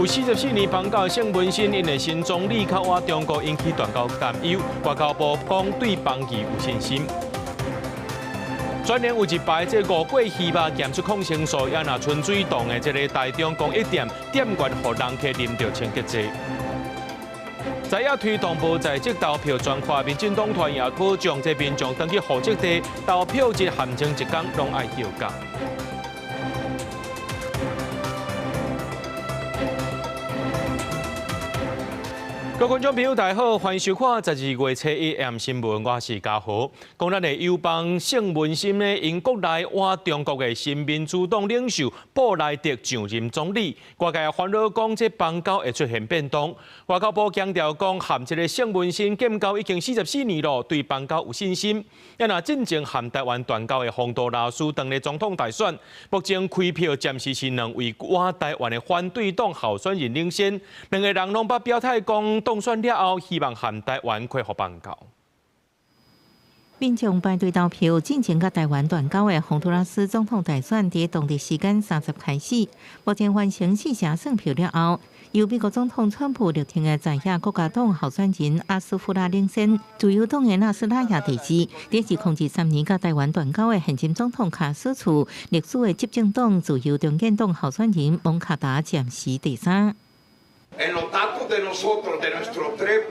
有44年邦交聖文森，𪜶的新總理較倚中國，引起斷交擔憂。外交部講對邦誼有信心。全聯有一排這五桂魚肉檢出抗生素，也若春水堂的這个台中公益店店員予人客啉著清潔劑。在野推動無在職投票專法，民進黨團也保障這民眾轉去戶籍地投票日含前一工攏愛休假。各位觀眾朋友，大家好，歡迎收看12月初一暗新聞，我是嘉豪。講咱的友邦聖文森呢，𪜶國內倚中國的新民主黨領袖布萊德上任總理，外界煩惱講這邦交會出現變動。外交部強調講，和這个聖文森建交已經44年咯，對邦交有信心。啊若進前和台灣斷交的洪都拉斯當咧總統大選，目前開票暫時是兩位倚台灣的反對黨候選人領先，兩个人攏捌表態講，當選了後，希望和台灣恢復邦交。民眾排隊投票，進前佮台灣斷交的洪都拉斯總統大選，佇當地時間30開始，目前完成四成算票了後，由美國總統川普力挺的在野國家黨候選人阿斯夫拉領先，自由黨的納斯拉亞第二，佇2023年佮台灣斷交的現任總統卡斯楚，歷史的執政黨自由中建黨候選人蒙卡達暫時第三。 En los datos de nosotros, de nuestro tres,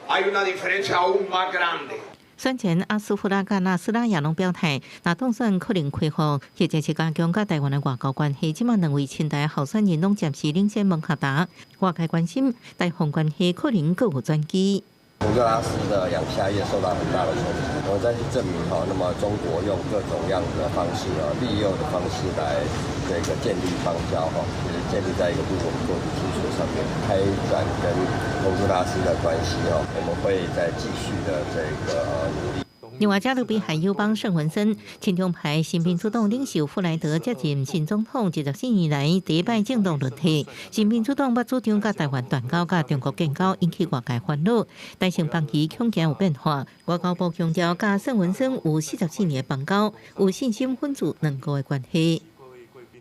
hay una diferencia aún más grande. 選前阿斯夫拉佮納斯拉亞攏表態，若當選可能恢復，或者是加強佮台灣的外交關係。這馬兩位親台候選人攏暫時領先蒙卡達，外界關心台洪關係可能閣有轉機。洪都拉斯的養蝦業受到很大的衝擊，我再去證明哈，那麼中國用各種樣的方式啊，利誘的方式來這個建立邦交哈，其實建立在一個不穩固的基礎上面，開展跟洪都拉斯的關係哦，我們會再繼續的這個努力。另外，加勒比海友邦聖文森親中派新民主黨領袖弗萊德接任新總統，24年來第一擺政黨輪替。新民主黨捌主張佮台灣斷交、佮中國建交，引起外界煩惱。台聖邦誼恐驚有變化。外交部強調，佮聖文森有44年的邦交，有信心穩住兩國的關係。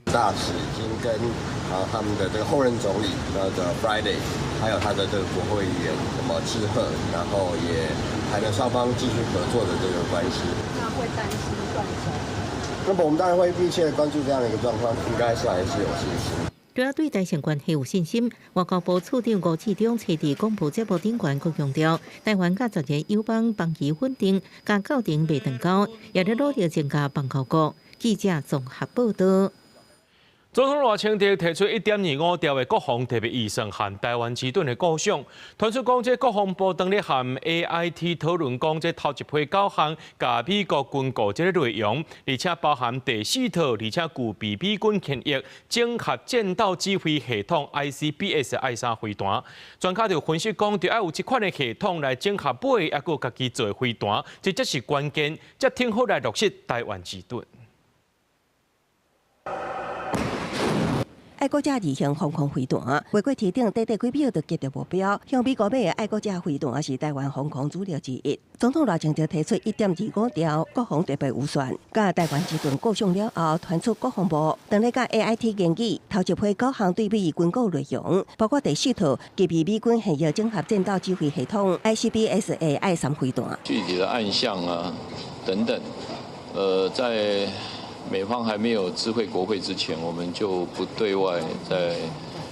大使已經跟啊他們的這個候任總理那個 Friday，還有他的這個國會議員那麼致賀，然後也談了雙方繼續合作的這個關係。那會擔心斷交？那麼我們當然會密切關注這樣的一個狀況，應該是還是有信心。除了對台聖關係有信心，外交部次長吳志中初佇廣播節目頂懸閣強調，台灣佮十个友邦邦誼穩定，佮鬥陣袂斷交，也咧努力增加邦交國。記者綜合報道。總統賴清德提出1.25兆的國防特別預算和台灣之盾的構想，傳出講這國防部當咧和 AIT 討論講這頭一批九項共美國軍購這个內容，而且包含第四套，而且具備美軍現役整合戰鬥指揮系統 ICBS 愛三飛彈。專家就分析講，著愛有這款的系統來整合買，抑閣家己做的飛彈，這才是關鍵，才挺好來落實台灣之盾。愛國者二型防空飛彈，飛過天頂，短短幾秒就擊著目標。向美國買的愛國者飛彈是台灣防空主力之一。總統賴清德提出1.25兆國防特別預算，佮台灣之盾構想了後，傳出國防部當咧佮 AIT 研議，頭一批九項對美軍購內容，包括第四套具備美軍現役整合戰鬥指揮系統 ICBS 的愛三飛彈。具體的案項啊，等等，在美方還沒有知會國會之前，我們就不對外再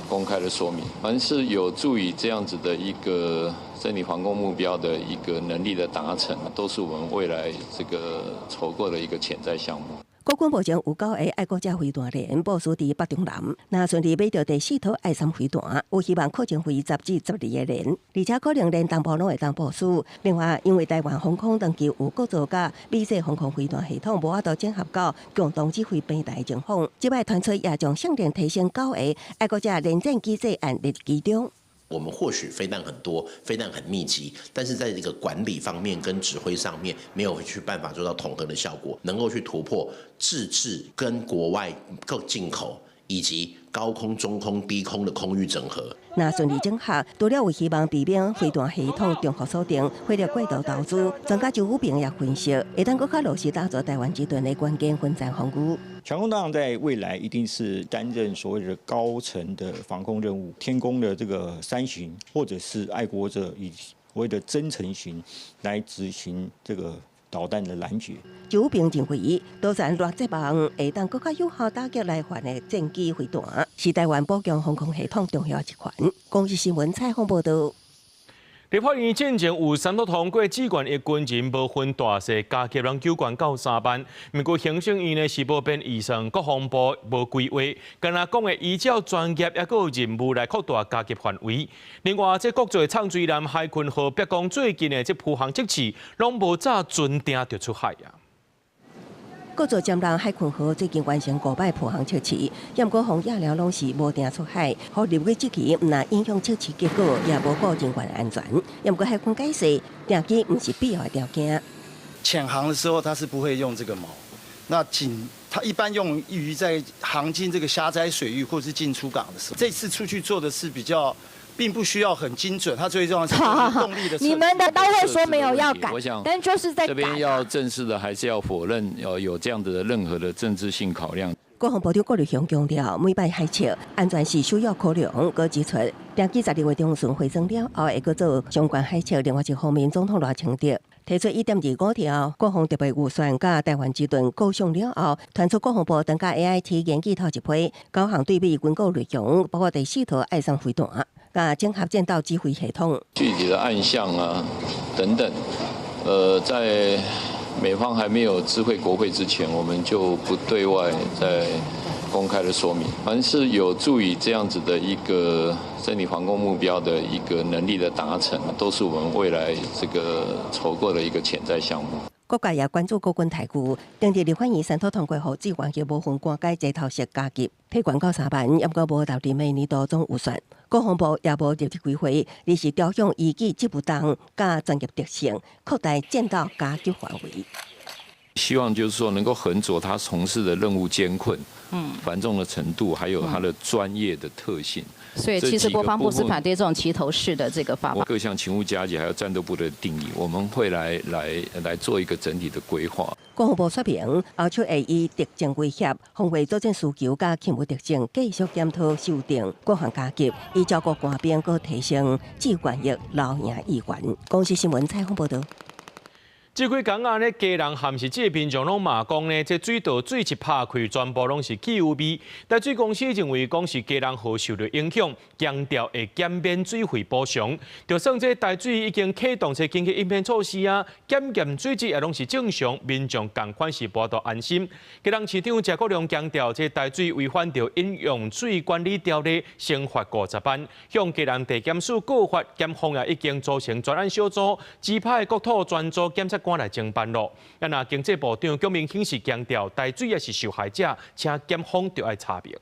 公開的說明。凡是有助於這樣子的一個整體防空目標的一個能力的達成，都是我們未來這個籌購的一個潛在項目。國軍目前有九个愛國者飛彈連部署佇北中南，若順利買著第四套愛三飛彈，有希望擴增為10至12个連，而且可能連東部攏會當部署。另外，因為台灣防空長期有國造佮美製防空飛彈系統無法度整合到共同指揮平台的情況，這擺傳出也將性能提升九個愛國者聯戰機制案列其中。我們或許飛彈很多，飛彈很密集，但是在這個管理方面跟指揮上面，沒有去辦法做到統合的效果，能夠去突破自製跟國外購進口以及高空、中空、低空的空域整合。若順利整合，除了有希望避免飛彈系統重複鎖定、火力過度投資，專家周宇平也分析，會當閣較落實打造台灣之盾的關鍵分戰防禦。強攻當然在未來一定是擔任所謂的高層的防空任務，天弓的這個三型，或者是愛國者以所謂的增程型來執行這個導彈的攔截。周宇平認為，導彈偌節網會當閣較有效打擊來犯的戰機飛彈，是台灣補強防空系統重要一環。公視新聞採訪報導。立法院進前有三讀通過志願役軍人無分大細加給人9萬到3萬，毋過行政院呢是無編預算，國防部無規劃，敢若講會依照專業抑閣有任務來擴大加給範圍。另外，這國造藏水艦海鯤號，別講最近的這浮航測試，攏無早準訂就出海啊。國造潛艦海鯤號最近完成五擺浮航測試，毋過予驗了攏是無定出海，予立委質疑，毋但影響測試結果，也無顧人員安全。毋過海軍解釋，訂機毋是必要的條件。潛航的時候，它是不會用這個錨。那僅它一般用於在航經這個狹窄水域或是進出港的時候。這次出去做的是比較，並不需要很精準，它最重要是動力的。你們的都會說沒有要改，但就是在這邊要正式的，還是要否認要有這樣的任何的政治性考量。國防部長郭立雄強調，每擺海測安全是首要考量，閣指出，訂機12月中旬回程了後，會閣做相關海測。另外一方面，總統賴清德提出1.25條國防特別預算，佮台灣之盾構想了後，傳出國防部正佮 AIT 研議頭一批九項對美軍購內容，包括第四套愛上飛彈。佮整合戰鬥指揮系統，具體的案項啊等等，在美方還沒有知會國會之前，我們就不對外再公開的說明。凡是有助於這樣子的一個整體防空目標的一個能力的達成，都是我們未來這個籌購的一個潛在項目。各界也關注國軍待遇，頂日立法院三讀通過予志願役無分官階齊頭式加給，提懸到3萬，毋過無納入明年度總預算。國防部也無入去規劃，而是調向依據職務當佮專業特性，擴大戰鬥加給範圍。希望就是說能夠衡酌他從事的任務艱困、繁重的程度，還有他的專業的特性。所以其實國防部是反對這種齊頭式的這個發放。各項勤務加給還有戰鬥部的定義，我們會來做一個整體的規劃。國防部說明，後續會依敵情威脅、防衛作戰需求佮勤務特性，繼續檢討修訂各項加給，以照顧官兵，閣提升志願役留營意願。公視新聞採訪報導。這幾工仔呢，基隆和是這民眾攏罵講呢，這水道水一拍開，全部攏是汽油味。台水公司認為講是基隆河受著影響，強調會減免水費補償。就算這台水已經啟動這緊急應變措施啊，檢驗水質也攏是正常，民眾仝款是無法度安心。基隆市長謝國樑強調，這台水違反著飲用水管理條例，懲罰50萬，向基隆地檢署告發，檢方也已經組成專案小組，指派國土專組檢察官來偵辦咯。啊，若經濟部長蔣明興是強調，台水也是受害者，請檢方著愛查明。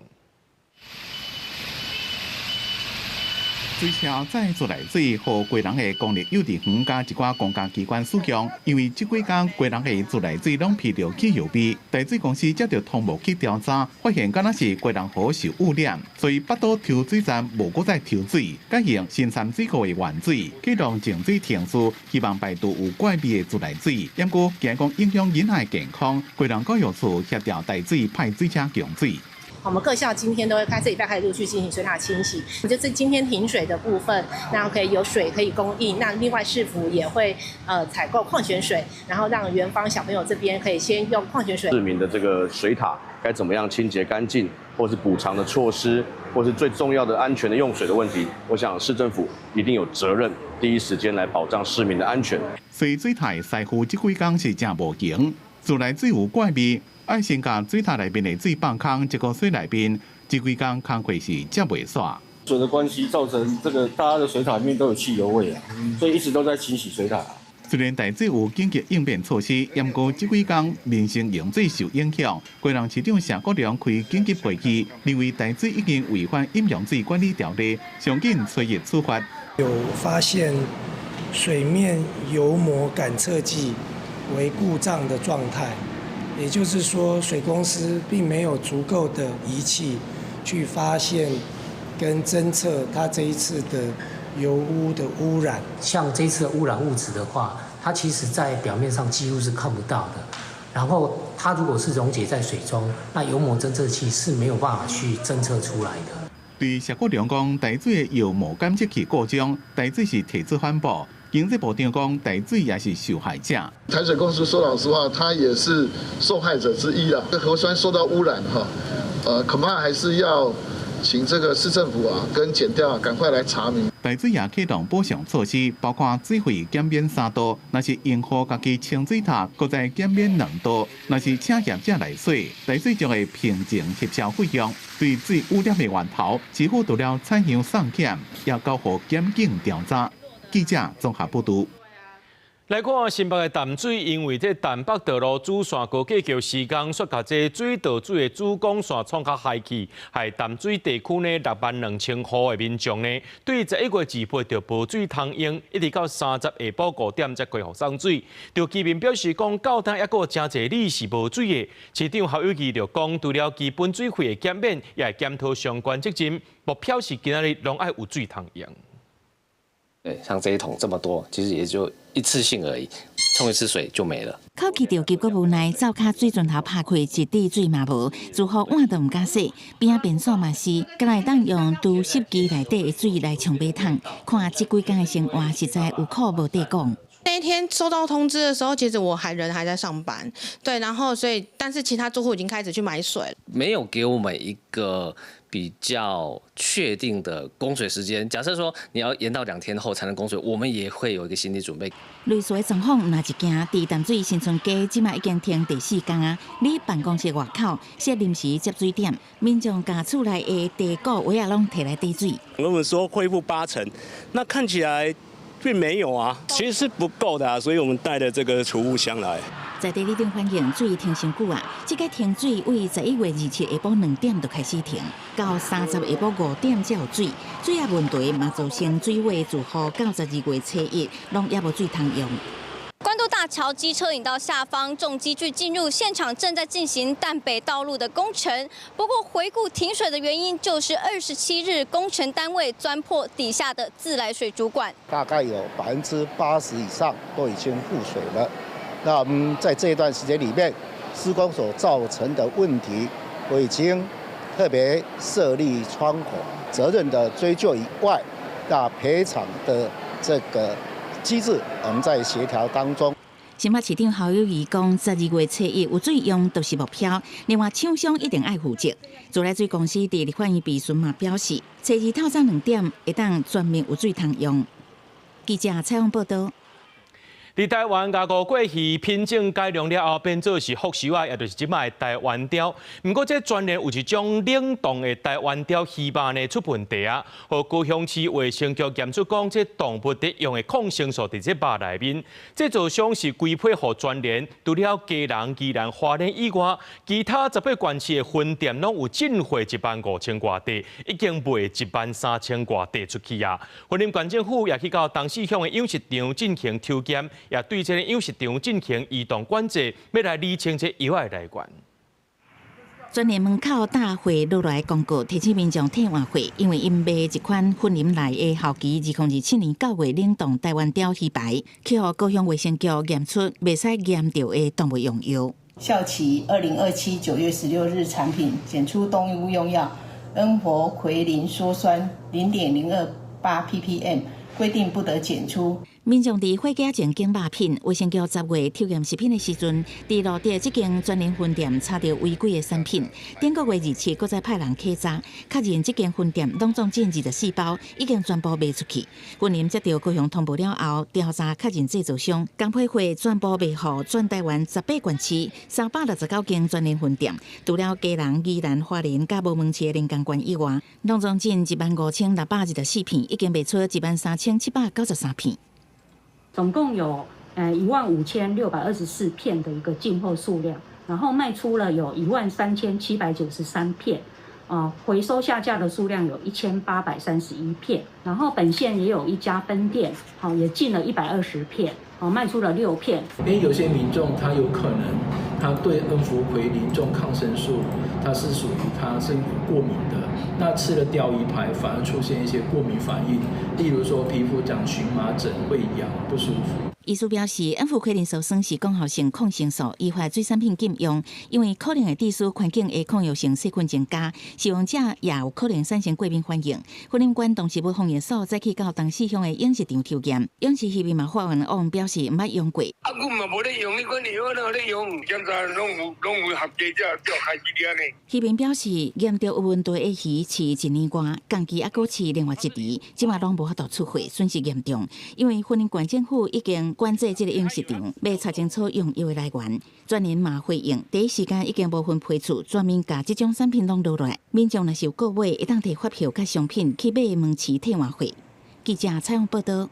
水車載自來水，予基隆的公立幼稚園佮一寡公家機關使用。因為這幾工基隆的自來水攏鼻著汽油味，台水公司接著通報去調查，發現敢若是基隆河受污染，所以北斗抽水站無閣再抽水，改用新山水庫的原水，啟動淨水程序，希望排除有怪味的自來水。毋過驚講影響囡仔的健康，基隆教育處協調台水派水車供水。我們各校今天都會開，這禮拜開始陸續進行水塔清洗。就是今天停水的部分，那可以有水可以供應。那另外市府也會採購礦泉水，然後讓園方小朋友這邊可以先用礦泉水。市民的這個水塔該怎麼樣清潔乾淨，或是補償的措施，或是最重要的安全的用水的問題，我想市政府一定有責任第一時間來保障市民的安全。所以水塔的師傅這幾工是誠無閒，自來水有怪味。愛先共水塔內面的水放空，這個水內面這幾工工課是接袂煞。水的關係造成這個大家的水塔裡面都有汽油味啊，所以一直都在清洗水塔。雖然台水有緊急應變措施，毋過這幾工民生用水受影響。基隆市長謝國樑開緊急會議，認為台水已經違反飲用水管理條例，上緊催伊處罰。有發現水面油膜感測器為故障的狀態。也就是說，水公司並沒有足夠的儀器去發現跟偵測它這一次的油污的污染。像這次的污染物質的話，它其實在表面上幾乎是看不到的。然後它如果是溶解在水中，那油膜偵測器是沒有辦法去偵測出來的。對謝國樑講，台水的油膜檢測器故障，台水是提出反駁。經濟部長講，台水也是受害者。台水公司說老實話，他也是受害者之一啦。河川受到污染哈，恐怕還是要請這個市政府啊，跟檢調啊，趕快來查明。台水也啟動補償措施，包括水費減免3度，若是用戶家己清水塔，閣再減免2度；若是請業者來洗，台水將會平靜核銷費用。對水污染的源頭，市府除了採樣送檢，也交予檢警調查。記者綜合報導。來看新北的淡水，因為這淡北道路主線高架橋施工，煞共這水道水的主管線創較害去，害淡水地區呢6萬2千戶的民眾呢，對11月28就無水通用，一直到30下晡5點才恢復送水。就居民表示講，到今猶閣有真濟里是無水的。市長侯友宜就講，除了基本水費的減免，也會檢討相關責任，目標是今仔日攏愛有水通用。對，像這一桶這麼多，其實也就一次性而已，沖一次水就沒了。口氣著急閣無奈，灶跤水陣頭拍開，一滴水嘛無，住戶碗都毋敢洗，邊仔便所嘛是，干焦會當用除濕機內底的水來沖馬桶。看這幾工的生活，實在有苦無得講。那一天收到通知的時候，其實我還人還在上班，對，然後所以，但是其他住戶已經開始去買水了。沒有給我們一個比較確定的供水時間。假設說你要延到2天後才能供水，我們也會有一個心理準備。類似的狀況毋但一件，佇淡水新村街這馬已經停第四工啊。佇辦公室外口設臨時接水點，民眾共厝內的地鼓位仔攏提來提水。我們說恢復8成，那看起來並沒有啊，其實是不夠的啊，所以我們帶了這個儲物箱來。在地里長反映水停傷久啊，這個停水為11月27下晡2點就開始停，到30下晡5點才有水。水壓問題嘛造成水位住戶到12月初一攏猶無水通用。關渡大橋機車引道下方重機具進入現場，正在進行淡北道路的工程。不過回顧停水的原因，就是27日工程單位鑽破底下的自來水主管，大概有80%以上都已經復水了。那我們在這一段時間裡面，施工所造成的問題，我已經特別設立窗口，責任的追究以外，那賠償的這個機制，我們在協調當中。新北市長侯友宜講，12月初一有水用就是目標，另外廠商一定愛負責。自來水公司佇立法院備詢嘛表示，初二透早2點會當全面有水通用。記者採訪報導。佇台灣共吳過魚品種改良了後，變做是福壽仔，也就是這擺的台灣鯛。毋過，這全聯有一種冷凍的台灣鯛魚肉呢出問題啊！予高雄市衛生局驗出講，這動物佇用的抗生素佇這肉內面，製造商是規批予全聯，除了基隆、宜蘭、花蓮以外，其他18縣市的分店攏有進貨1萬5千外塊，已經賣1萬3千外塊出去啊！雲林縣政府也去到東勢鄉的養殖場進行抽檢。也對這个養殖場進行移動管制，欲來理清這藥的來源。全聯門口大會落來公告，提醒民眾退換貨，因為𪜶賣一款雲林來的效期2027年9月冷凍台灣鯛魚排，去予高雄衛生局驗出袂使驗著的動物用藥。效期2027 9月16日產品檢出動物用藥恩氟喹啉羧酸0.028 ppm，規定不得檢出。民眾佇貨架前揀肉品，衛生局10月抽驗食品的時陣，佇路德這間全聯分店查著違規的產品。頂個月27，閣再派人稽查，確認這間分店攏總進24包，已經全部賣出去。雲林接著高雄通報了後，調查確認製造商，共批貨全部賣予全台灣18縣市369間全聯分店，除了基隆、宜蘭、花蓮佮無門市的林江縣以外，攏總進15,624片，已經賣出13,793片。總共有15,624片的一個進貨數量，然後賣出了有13,793片，啊，回收下架的數量有1831片，然後本縣也有一家分店，好，也進了120片，好，賣出了6片。因為有些民眾他有可能他對恩氟喹啉這種抗生素，他是屬於他是有過敏的，那吃了釣魚排反而出現一些過敏反應，例如說皮膚長蕁麻疹、會癢不舒服。醫師表示，恩福奎林羧酸是功效性抗生素，依法水產品禁用，因為可能會致使環境的抗藥性細菌增加，使用者也有可能產生過敏反應。雲林縣動植物防疫所早起到東勢鄉的養殖場抽驗，養殖漁民嘛發文講表示毋捌用過。啊，阮嘛無咧用，你管藥哪有咧用？檢查攏有合格才才開始驗呢。漁民表示，驗著有問題的魚飼一年外，仝期猶閣飼另外一池，這馬攏無法度出貨，損失嚴重。因為雲林縣政府已經管制這個養殖場，欲查清楚用藥的來源。專人嘛回應，第一時間已經無分批次，全面共這種產品攏落來。民眾若是有購買，會當提發票佮商品去買門市退換貨。記者採訪報導。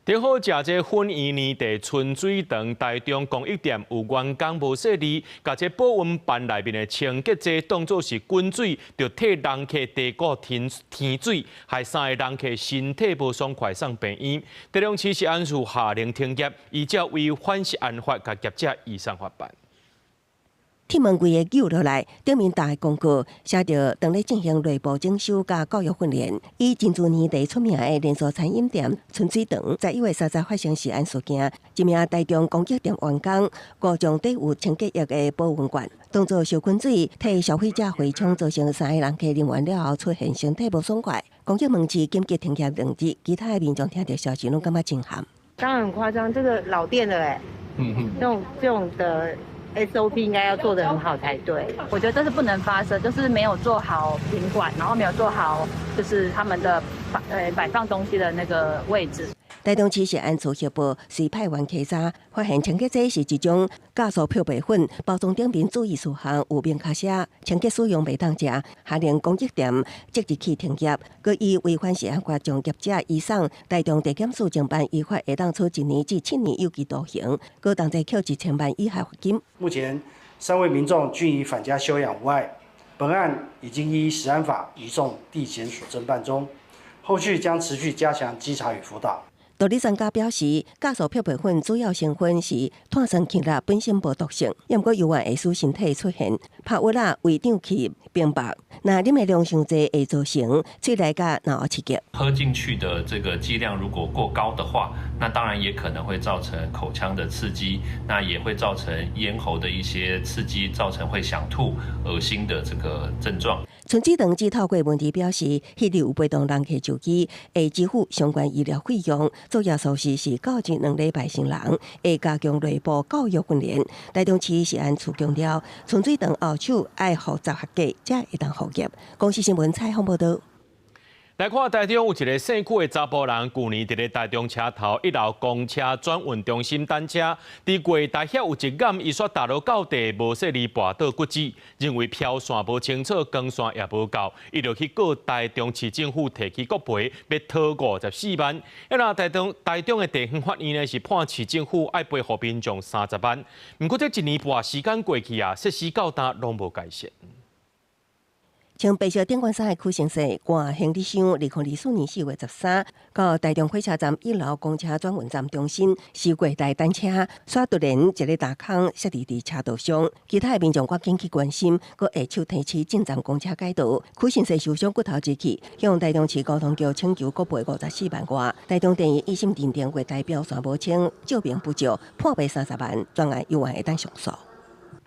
頂好食這粉圓年地春水堂台中公益店有員工無細膩，共這保溫盤內面的清潔劑當做是滾水，就替人客地鼓添添水，害三個人客身體無爽快送病院。台中市食安處下令停業，依照違反食安法，共業者移送法辦。鐵門規个扭落來，頂面大廣告寫著當咧進行內部整修佮教育訓練。以珍珠奶茶出名的連鎖餐飲店春水堂，11月30發生食安事件，一名台中公益店員工誤將底有清潔液的保溫罐當做燒滾水，替消費者回沖，造成三個人客啉完了後出現身體無爽快。公益門市緊急停業2日，其他的民眾聽著消息攏感覺真譀。當然很誇張，這個老店了欸，這種的 SOP 應該要做得很好才對。我覺得這是不能發生，就是沒有做好品管，然後沒有做好就是他們的擺放東西的那個位置。台中市食安處協報，隨派員稽查，發現清潔劑是一種酵素漂白粉，包裝頂面注意事項有明確寫，清潔使用袂當食，下令公益店即日起停業。閣以違反食安法，將業者移送台中地檢署偵辦，依法會當處1年至7年有期徒刑，閣同齊扣1000萬以下罰金。目前三位民眾均已返家休養無礙，本案已經依食安法移送地檢署偵辦中，後續將持續加強稽查與輔導。毒理專家表示，酵素漂白粉主要成分是碳酸氫鈉，本身無毒性，毋過猶原會使身體出現拍暈啊、胃脹氣、冰白。若啉的量傷濟，會造成喙內佮腦刺激。喝進去的這個劑量如果過高的話，那當然也可能會造成口腔的刺激，那也會造成咽喉的一些刺激，造成會想吐、噁心的這個症狀。春水堂只透過文字表示，彼日有陪同人客就醫，會支付相關醫療費用。主要措施是告知2禮拜新人，會加強內部教育訓練。台中市食安處強調，春水堂後手愛負責合格，才會當復業。公視新聞採訪報導。來看台中有一个姓許的查埔人，舊年佇咧台中車頭一樓公車轉運中心等車，佇櫃台遐有一眼，伊煞踏落到地，無細膩跋倒骨折，認為標線無清楚，光線也無夠，伊就去告台中市政府提起國賠，欲討54萬。啊，那台中的地方法院呢，是判市政府愛賠予民眾30萬。毋過這一年半時間過去啊，設施到今攏無改善。穿白色頂懸衫的許先生，掛行李箱，2024年4月13，到台中火車站一樓公車轉運站中心收櫃台等車，煞突然一个大空摔佇車道上，其他的民眾趕緊去關心，閣下手提起進站公車解道。許先生受傷骨頭折去，向台中市交通局請求國賠54萬外。台中地院一審認定月台標線無清，照明不足，判賠30萬，專案猶原會當上訴。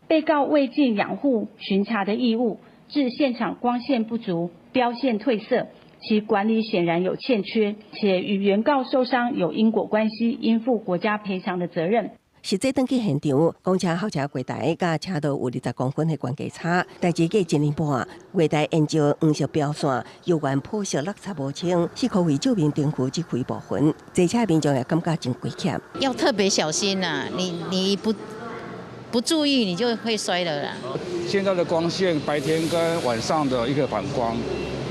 被告未盡養護巡查的義務。致現場光線不足、標線褪色，其管理顯然有欠缺，且與原告受傷有因果關係，應負國家賠償的責任。實際轉去現場，公車候車櫃台佮車道有20公分的懸架差，代誌過一年半，月台沿照黃色標線，猶原鋪設落差無清，是可為照明燈具這幾部分，坐車民眾也感覺真危險。要特別小心啊！你不注意，你就會摔了啦。現在的光線，白天跟晚上的一個反光，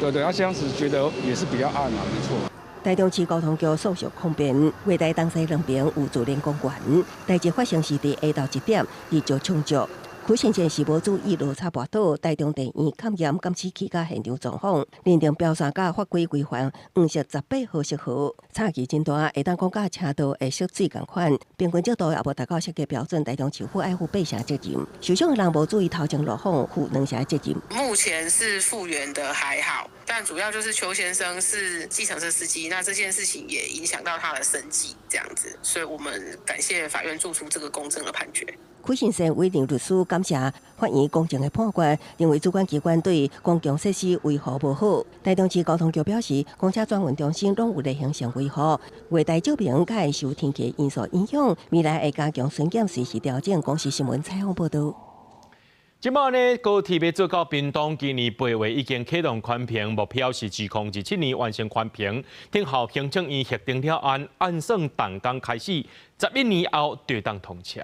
對不對？啊，這樣子覺得也是比較暗啊，沒錯。台中市交通局訴訟控辯，月台東西兩邊有自然光源。代誌發生時佇下晝1點，日照充足。許先生是無注意落差跋倒，台中地院勘驗監視器佮現場狀況，認定標線佮法規規範黃色18號色號差距真大，會當講佮車道的色水仝款，平均照度也無達到設計標準，台中市府愛負八成責任。受傷的人無注意頭前路況，負兩成責任。目前是復原的還好，但主要就是邱先生是計程車司機，那這件事情也影響到他的生計，這樣子，所以我們感謝法院做出這個公正的判決。許先生委任律師感謝法院公正的判決，認為主管機關對公共設施維護無好。台中市交通局表示，公車轉運中心攏有例行性維護，月台照明較會受天氣因素影響，未來會加強巡檢，隨時調整。公視新聞採訪報導。這擺呢，高鐵欲做到屏東，今年8月已經啟動環評，目標是2027年完成環評。等候行政院核定了案，按算動工開始，11年後就會當通車。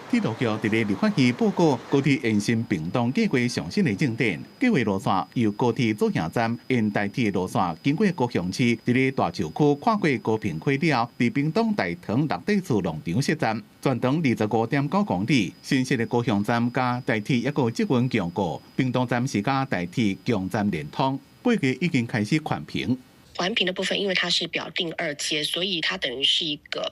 鐵路局佇咧立法院報告高鐵延伸屏東計畫上新的進展，計劃路線由高鐵左營站沿台鐵路線經過高雄市，佇咧大樹區跨過高屏溪了後，佇屏東大塘六塊厝農場設站，全長25.9公里。新設的高雄站佮台鐵抑閣捷運強固，屏東站是佮台鐵強站連通，8月已經開始環評。環評的部分，因為它是表定二階，所以它等於是一個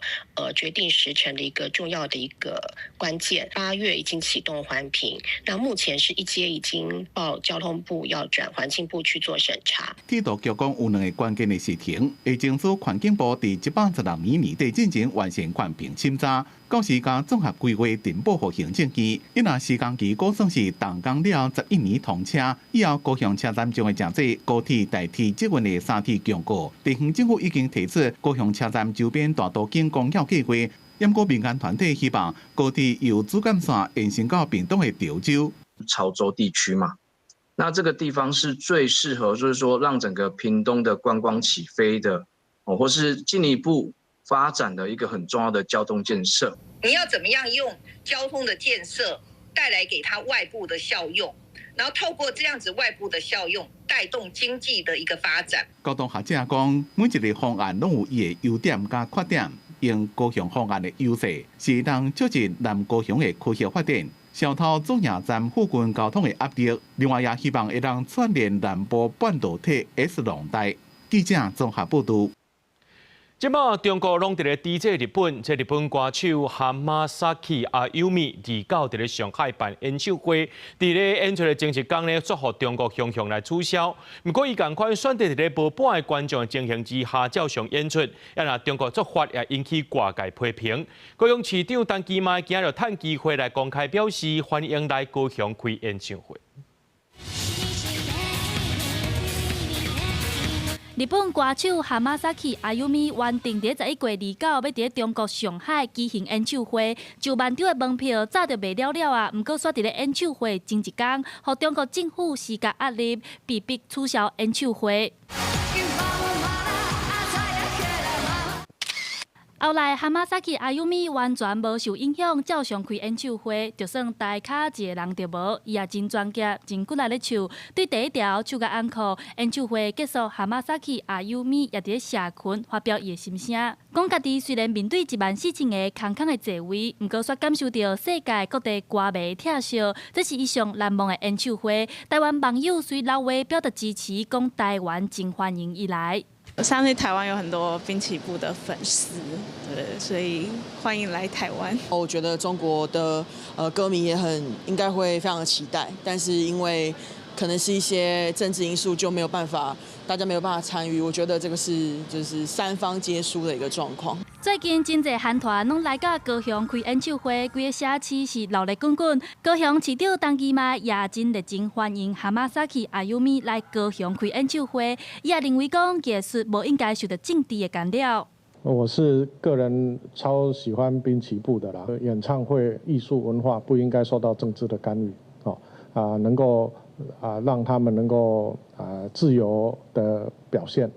決定時程的一個重要的一個關鍵。8月已經啟動環評，那目前是一階已經報交通部要轉環境部去做審查。鐵路局講有兩个關鍵的時程，會爭取環境部佇116年年底進前完成環評審查，到時將綜合規劃呈報予行政院。伊若時間期估算是動工了11年通車，以後高雄車站將會成做高鐵代替捷運的三鐵強固。地方政府已經提出高雄車站周邊大都景公園計劃，毋過民間團體希望高鐵由主幹線延伸到屏東的潮州、潮州地區嘛。那這個地方是最適合，就是說讓整個屏東的觀光起飛的，哦，或是進一步發展的一個很重要的交通建設。你要怎麼樣用交通的建設帶來給它外部的效用，然後透過這樣子外部的效用帶動經濟的一個發展。交通學者講，每一个方案攏有伊的優點佮缺點，用高雄方案的優勢是能促進南高雄的區域發展，消除左營站附近交通的壓力。另外，也希望會當串聯南部半導體 S 廊帶。記者綜合報導。這擺中國攏佇咧抵制日本，這日本歌手 Hamasaki Ayumi 29佇咧上海辦演唱會，佇咧演出的前一工呢，煞予中國強強來取消。毋過伊仝款選擇佇咧無半个觀眾的情形之下照常演出，啊若中國做法也引起外界批評。高雄市長陳其邁今日趁機會來公開表示歡迎來高雄開演唱會。日本歌手 Hamasaki Ayumi 原定佇11月29欲佇中國上海舉行演唱會，上萬張的門票早就賣了了啊！毋過煞佇咧演唱會前一工，予中國政府施加壓力，被迫取消演唱會。後來，Hamasaki Ayumi 完全無受影響，照常開演唱會，就算台跤一个人都無，伊也真專業、真骨力咧唱。對第一條唱甲安可，演唱會結束，Hamasaki Ayumi 也佇咧社群發表伊的心聲，講家己雖然面對14000个空空的座位，毋過煞感受著世界各地歌迷疼惜，這是伊上難忘的演唱會。台灣網友隨留話表達支持，講台灣真歡迎伊來。我相信台灣有很多濱崎步的粉絲，對，所以歡迎來台灣。我覺得中國的歌迷也很應該會非常的期待，但是因為可能是一些政治因素，就沒有辦法，大家沒有辦法參與。我覺得這個是就是三方皆輸的一個狀況。最近真濟韓團攏來到高雄開演唱會，規個社區是熱鬧滾滾。高雄市長陳其邁也真熱情歡迎 Hamasaki Ayumi 來高雄開演唱會，伊也認為講藝術無應該受著政治的干擾。我是個人超喜歡濱崎步的啦，演唱會藝術文化不應該受到政治的干預，哦啊，能夠啊讓他們能夠啊自由的表現。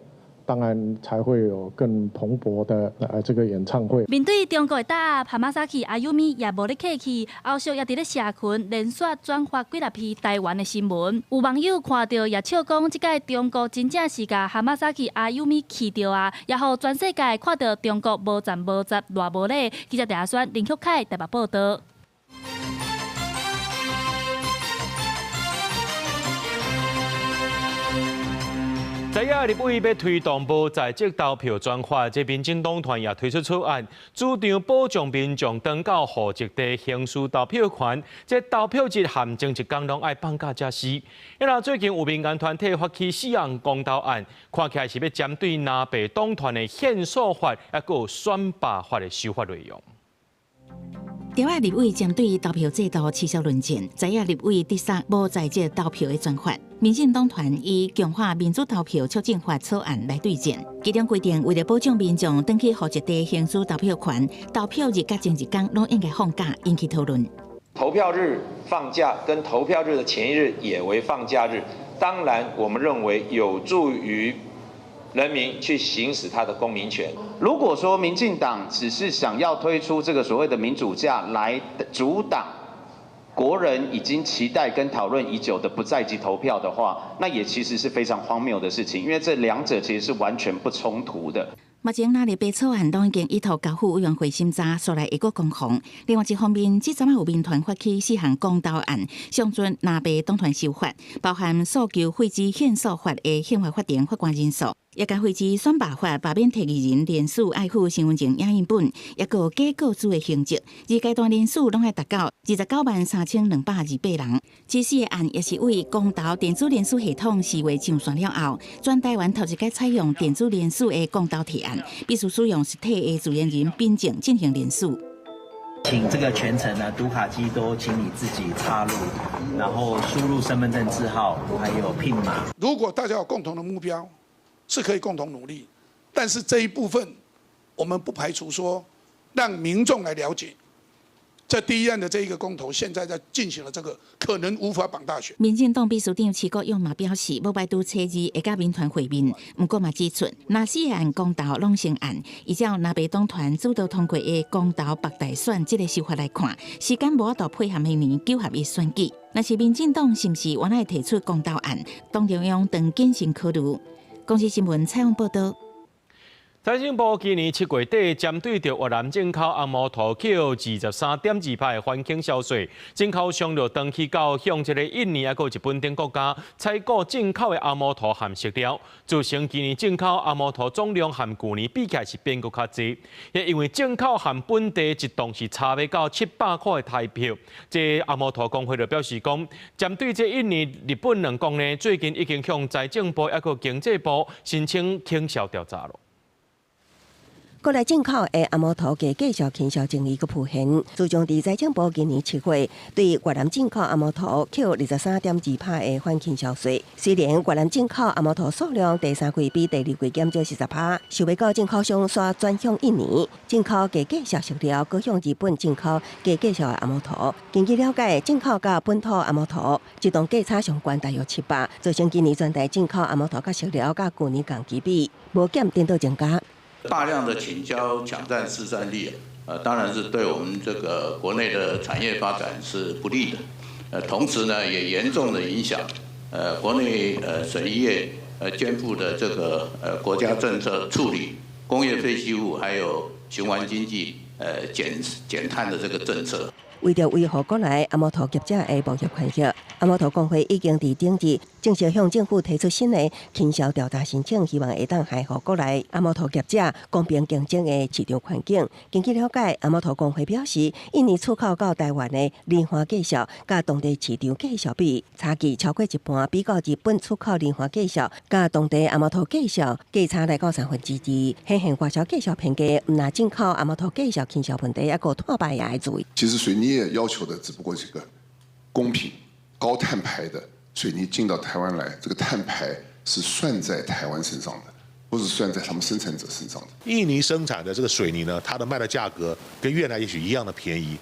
當然才會有更蓬勃的這個演唱會。面對中國的打壓，Hamasaki Ayumi 也無咧客氣，後續也佇咧社群連續轉發幾若篇台灣的新聞。有網友看著也笑講，這擺中國真正是共 Hamasaki Ayumi 氣著啊，也予全世界看著中國無站無雜偌無禮。記者鄭阿宣、林旭凱台北報導。在野立委欲推動無在籍投票專法，這民進黨團也推出草案，主張保障民眾轉到戶籍地行使投票權。這投票日和前一工攏愛放假才是。那最近有民間團體發起四項公投案，看起來是欲針對藍白黨團的限塑法，抑閣有選罷法的修法內容。著愛立委針對投票制度持續論戰，在野立委直殺無在籍投票的專法。民進黨團以強化民主投票促進法草案來對戰，其中規定為了保障民眾轉去戶籍地行使投票權，投票日佮前一工攏應該放假，引起討論。投票日放假跟投票日的前一日也為放假日，當然我們認為有助於人民去行使他的公民權。如果說民進黨只是想要推出這個所謂的民主假來阻擋國人已經期待跟討論已久的不在籍投票的話，那也其實是非常荒謬的事情，因為這兩者其實是完全不衝突的。目前藍綠白草案攏已經依託交付委員會審查，煞來會閣攻防。另外一方面，這陣仔有民團發起四項公投案，上傳藍白黨團修法，包含訴求廢止限塑法的憲法法庭法官人數，也共廢止選罷法罷免提議人連署愛附身份證影印本，抑閣有假告知的刑責。二階段人數攏愛達到293,228人。這四個案也是為公投電子聯署系統試運上線了後，全台灣頭一擺採用電子聯署的公投提案，必須使用實體的自然人憑證進行聯署。請這個全程呢，讀卡機都請你自己插入，然後輸入身份證字號，還有 PIN 碼。如果大家有共同的目標，是可以共同努力，但是這一部分，我們不排除說，讓民眾來了解。在第一案的這一個公投，現在在進行了這個可能無法綁大選。民進黨秘書長徐國勇嘛表示，無排除初二會佮民團會面，毋過嘛指出，若四個案公投攏成案，依照藍白黨團主導通過的公投北大選這個修法來看，時間無法度配合明年九合一選舉。若是民進黨是毋是原來提出公投案，黨中央當謹慎考慮。公視新聞採訪報導。財政部今年7月底，針對著越南進口紅毛土扣23.2%的反傾銷稅，進口商就轉去到向這个印尼抑閣日本等國家採購進口的紅毛土和石料，造成今年進口紅毛土總量和舊年比起來是變閣較濟。也因為進口和本地一噸是差欲到700塊的台幣。這紅毛土公會就表示講，針對這印尼、日本兩國呢，最近已經向財政部抑閣經濟部申請傾銷調查囉。國內進口的紅毛土加價數傾銷爭議閣浮現，自從佇財政部今年7月對越南進口紅毛土扣23.2%的反傾銷稅，雖然越南進口紅毛土數量第三季比第二季減少40%，想欲到進口商煞轉向印尼進口低價數石料，閣向日本進口低價數的紅毛土。根據了解，進口佮本土紅毛土一噸價差上懸大約700，造成今年全台進口紅毛土佮石料佮舊年同期比無減顛倒增加。大量的傾銷搶佔市占率，當然是對我們這個國內的產業發展是不利的，同時呢，也嚴重的影響，國內水泥業肩負的這個國家政策處理工業廢棄物還有循環經濟減碳的這個政策。為著維護國內紅毛土業者的貿易權益，紅毛土公會已經佇頂日正式向政府提出新的傾銷調查申請，希望會當維護國內紅毛土業者公平競爭的市場環境。根據了解，紅毛土公會表示，印尼出口到台灣的磷化價數，佮當地市場價數比差距超過一半，比較日本出口磷化價數佮當地紅毛土價數價差來到2/3。顯現外銷價數偏低，毋但進口紅毛土價數傾銷問題，抑閣碳排也愛注意。其實水泥業要求的只不過是個公平、高碳排的水泥進到台灣來，這個碳排是算在台灣身上的，不是算在他們生產者身上的。印尼生產的這個水泥呢，它的賣的價格跟越南也許一樣的便宜，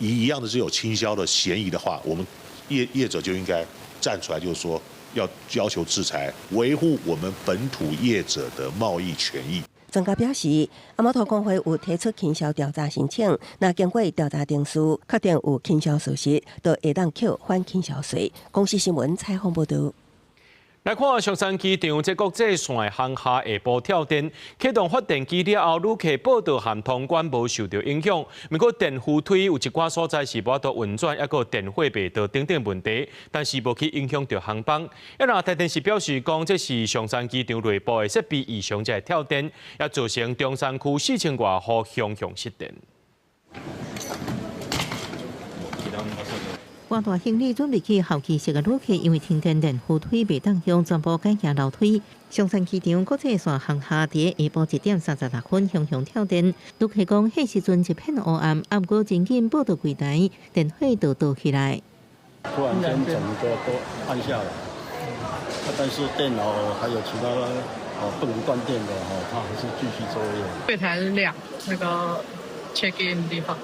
一樣的是有傾銷的嫌疑的話，我們業者就應該站出來，就是說要要求制裁，維護我們本土業者的貿易權益。專家表示，紅毛土公會有提出傾銷調查申請，若經過調查程序，確定有傾銷事實，就會當扣反傾銷稅。公視新聞採訪報導。來看松山機場這國際線的航廈下晡跳電，啟動發電機了後，旅客報到和通關無受著影響。毋過電扶梯有一寡所在是無法度運轉，抑閣電火袂著等等問題，但是無去影響著航班。啊若台電是表示講，這是松山機場內部的設備異常才會跳電，也造成中山區4000外戶雄雄失電。攜帶行李準備去候機室的旅客，因為停電電扶梯袂當用，全部改行樓梯。松山機場國際線航廈佇下晡1點36分，雄雄跳電。旅客講，彼時陣一片烏暗，啊，毋過真緊報到櫃台，電火就著起來。突然間整個都暗下來，但是電腦還有其他哦不能斷電的哈，它還是繼續作業。櫃台是亮，那個 check in 的地方。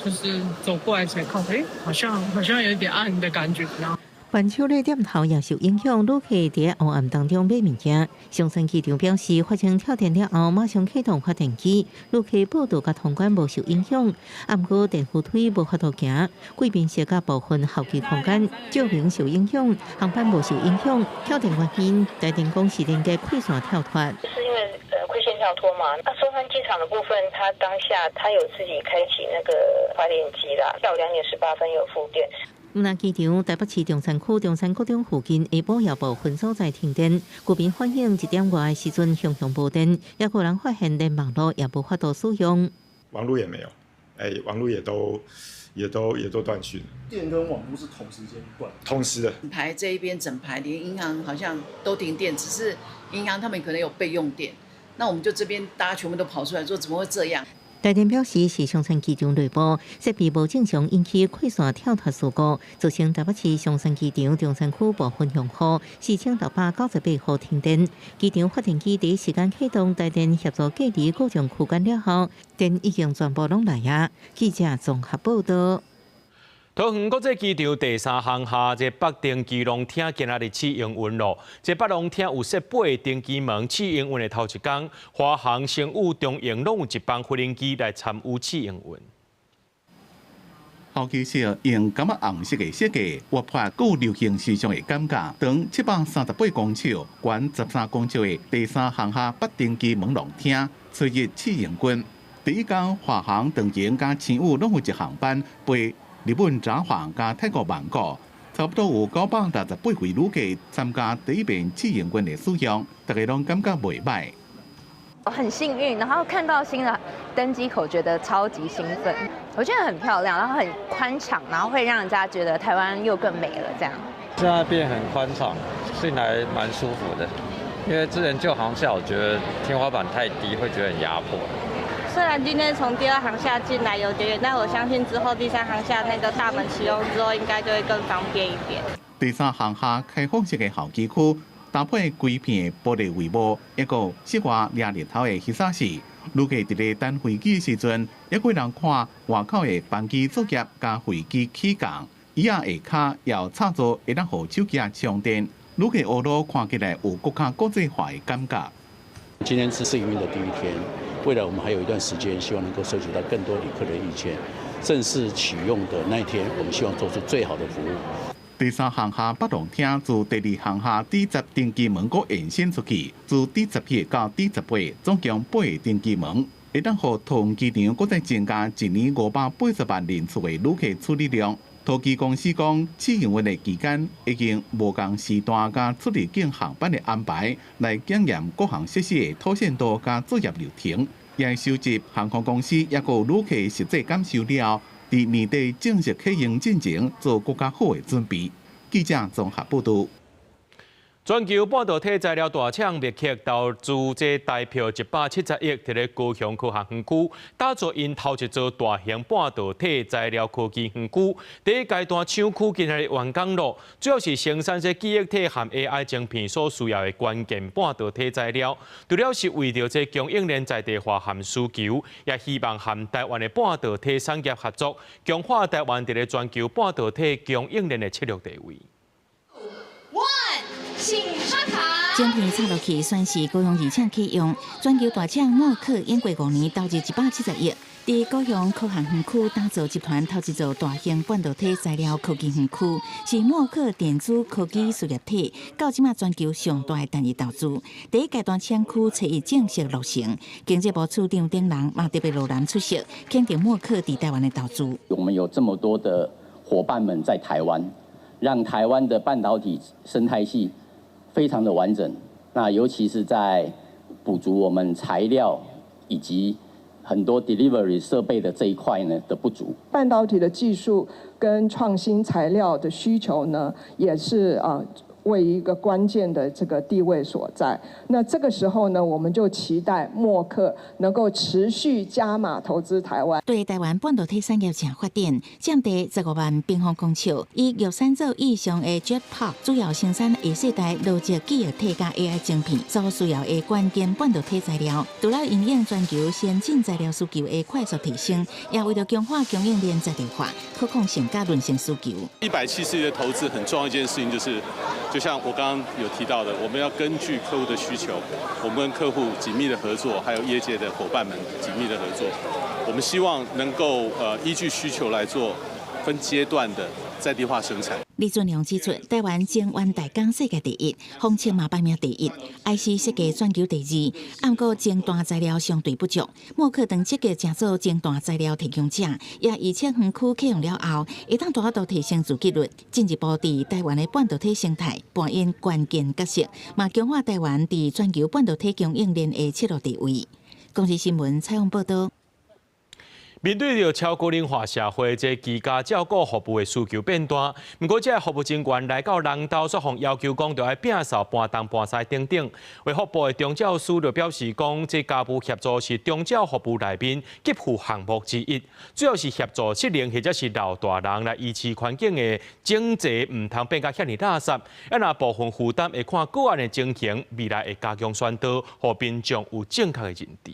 就是走過來才看，欸，好像有點暗的感覺。環球的店頭也受影響，旅客佇黑暗當中買物件。松山機場表示，發生跳電了後，馬上啟動發電機，旅客報到佮通關無受影響。啊，毋過電扶梯無法度行，貴賓室佮部分候機空間照明受影響，航班無受影響。跳電原因，台電公司連接虧線跳脫。是因為虧線跳脫嘛？那松山機場的部分，它當下它有自己開啟那個發電機啦，下午2點18分有復電。毋但機場，台北市中山區中山國中附近下晡也部分所在停電，居民反映1點外的時陣雄雄無電，也有人發現連網路也無法度使用。網路也沒有，網路也都斷訊。電跟網路是同時間斷，同時的。整排這一邊整排連銀行好像都停電，只是銀行他們可能有備用電。那我們就這邊大家全部都跑出來說，怎麼會這樣？台電表示，是松山機場內部設備無正常引起虧線跳脫事故，造成台北市松山機場中山區部分用戶4698戶停電。機場發電機第一時間啟動，台電協助隔離故障區間了後，電已經全部攏來啊！記者綜合報導。桃園國際機場第三航廈這北登機廊廳今仔日試營運咯。這北廊廳有設八個登機門，試營運的頭一工，華航、星宇、長榮攏有一班飛行機來參與試營運。候機室用柑仔紅色的設計，活潑閣有流行時尚的感覺。長738公尺、懸13公尺的第三航廈北登機門廊廳，初日試營運。第一工，華航、長榮佮星宇攏有一航班飛日本札幌佮泰國曼谷，差不多有968位旅客參加第一遍試營運的使用，大家攏感覺袂䆀。很幸運，然後看到新的登機口，覺得超級興奮。我覺得很漂亮，然後很寬敞，然後會讓人家覺得台灣又更美了。這樣。現在變很寬敞，進來蠻舒服的。因為之前舊航廈，我覺得天花板太低，會覺得很壓迫。雖然今天從第二航廈進來有點遠，但我相信之後第三航廈那個大門啟用之後，應該就會更方便一點。第三航廈開放式的候機區，搭配規片玻璃帷幕，一個室外掠日頭的彼沙時，旅客佇咧等飛機的時陣，抑閣會當看外口的班機作業佮飛機起降，椅仔下跤有插座，會當予手機充電。旅客學路看起來有閣較國際化的感覺。今天是試營運的第一天。未來我們還有一段時間，希望能夠收集到更多旅客的意見。正式啟用的那一天，我們希望做出最好的服務。第三航廈北廊廳自第二航廈 D10 登機門閣延伸出去，自 D17 到 D18，總共八個登機門，會當予桃園機場閣再增加一年580萬人次的旅客處理量。桃機公司講，試營運的期間已經無仝時段佮出入境航班的安排，來檢驗各項設施的妥善度佮作業流程，也會收集航空公司抑閣旅客實際感受了後，佇年底正式啟用進前做閣較好的準備。記者綜合報導。全球半導體材料大廠力克投資這台票170億，佇咧高雄科學園區打造𪜶頭一座大型半導體材料科技園區。第一階段廠區今仔日完工咯，主要是生產這記憶體和 AI 晶片所需要的關鍵半導體材料。除了是為著這供應鏈在地化和需求，也希望和台灣的半導體產業合作，強化台灣佇咧全球半導體供應鏈的策略地位。 One，請刷卡。晶片插落去宣示高雄二廠啟用，全球大廠默克經過5年投入170億，佇高雄科學園區打造集團頭一座大型半導體材料科技園區，是默克電子科技事業體到這馬全球上大的單一投資。第一階段廠區初一正式落成，經濟部次長等人嘛特別露臉出席，肯定默克佇台灣的投資。我們有這麼多的夥伴們在台灣，讓台灣的半導體生態系非常的完整。那尤其是在補足我們材料以及很多 delivery 設備的這一塊呢的不足。半導體的技術跟創新材料的需求呢，也是位於一個關鍵的這個地位所在。那這個時候呢，我們就期待默克能夠持續加碼投資台灣。對台灣半導體產業正發展，佔地15萬平方公尺，以玉山做意象的 Jet Park，主要生產下世代邏輯記憶體佮 AI 晶片所需要的關鍵半導體材料。除了因應全球先進材料需求的快速提升，也為著強化供應鏈在地化、可控性佮韌性需求。170億的投資很重要一件事情就是，就像我剛剛有提到的，我們要根據客戶的需求，我們跟客戶緊密的合作，還有業界的夥伴們緊密的合作，我們希望能夠依據需求來做分階段的在地化生產。李俊良指出，台灣晶圓代工世界第一，封測嘛排名第一，IC 設計全球第二。毋過前段材料相對不足，默克當積極成做前段材料提供者，也預測園區啟用了後，會當大幅度提升自給率，進一步佇台灣的半導體生態扮演關鍵角色，嘛強化台灣佇全球半導體供應鏈的策略地位。公視新聞採訪報導。面對著超高齡化社會，這居家照顧服務的需求變大。毋過，這服務人員來到人兜，煞予要求講著愛摒掃、搬東搬西等等。衛福部的長照司就表示講，這家務協助是長照服務內面給付項目之一，主要是協助失能或者是老大人來維持環境的整齊，毋通變甲遐爾垃圾。啊，若部分負擔會看個案的情形，未來會加強宣導，予民眾有正確的認知。